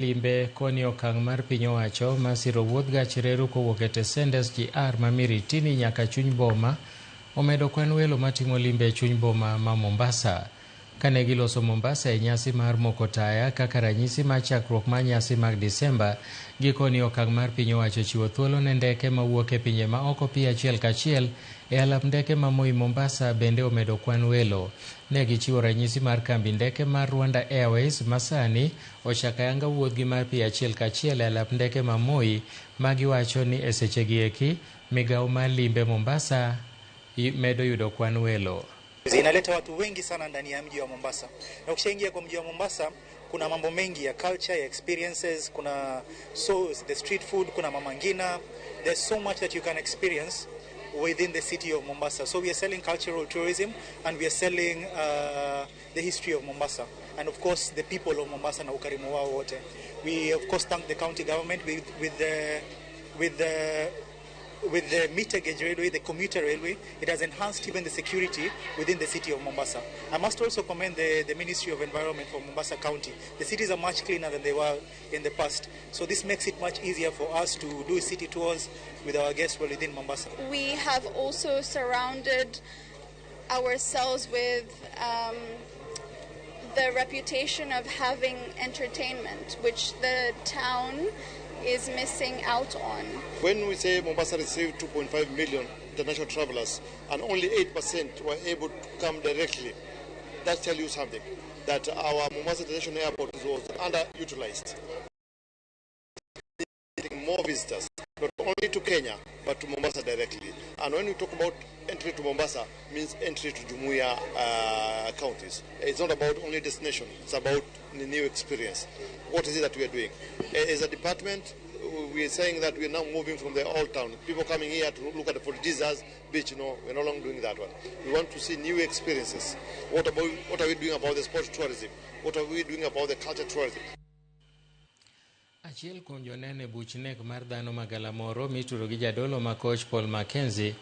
Limbe koni okang' mar piny owacho mar siro wuodh gach reru kowuok e tesend SGR ma Miritini nyaka chuny boma omedo kwan welo matimo limbe e chuny boma ma Mombasa. Kane giloso Mombasa e nyasi mar moko taya kaka ranyisi mar chakruok mar nyasi mag Disemba, gikoni okang' mar piny owacho chiwo thuolo ne ndeke mawuok e pinje ma oko piyo achiel kachiel e alap ndeke ma Moi Mombasa bende omedo kwan welo. Ne gichiwo ranyisi mar kambi ndeke mar Rwanda Airways ma sani ochako ayanga wuodhgi mar piyo achiel kachiel e alap ndeke ma Moi ma giwacho ni e sechegi eki migawo mar limbe Mombasa medo yudo kwan welo. Inaleta watu wengi sana ndani ya mji wa Mombasa, na ukishaingia kwa mji wa Mombasa kuna mambo mengi ya culture, ya experiences, kuna so the street food, kuna Mama Ngina. There's so much that you can experience within the city of Mombasa. So we are selling cultural tourism and we are selling the history of Mombasa and of course the people of Mombasa na ukarimu wao wote. We of course thank the county government with the meter gauge railway, the commuter railway. It has enhanced even the security within the city of Mombasa. I must also commend the Ministry of Environment for Mombasa County. The cities are much cleaner than they were in the past. So this makes it much easier for us to do city tours with our guests within Mombasa. We have also surrounded ourselves with the reputation of having entertainment, which the town is missing out on. When we say Mombasa received 2.5 million international travelers and only 8% were able to come directly, that tells you something, that our Mombasa International Airport was underutilized. More visitors, not only to Kenya, but to Mombasa directly. And when we talk about entry to Mombasa, means entry to Jumuiya counties. It's not about only destination, it's about the new experience. What is it that we are doing? As a department, we are saying that we are now moving from the old town. People coming here to look at the Fort Jesus beach, no, we're no longer doing that one. We want to see new experiences. What are we doing about the sport tourism? What are we doing about the culture tourism? Achiel kuom joneno e buch nek mar dhano magalamoro mitudo gi jadolo ma koch Paul Mackenzie.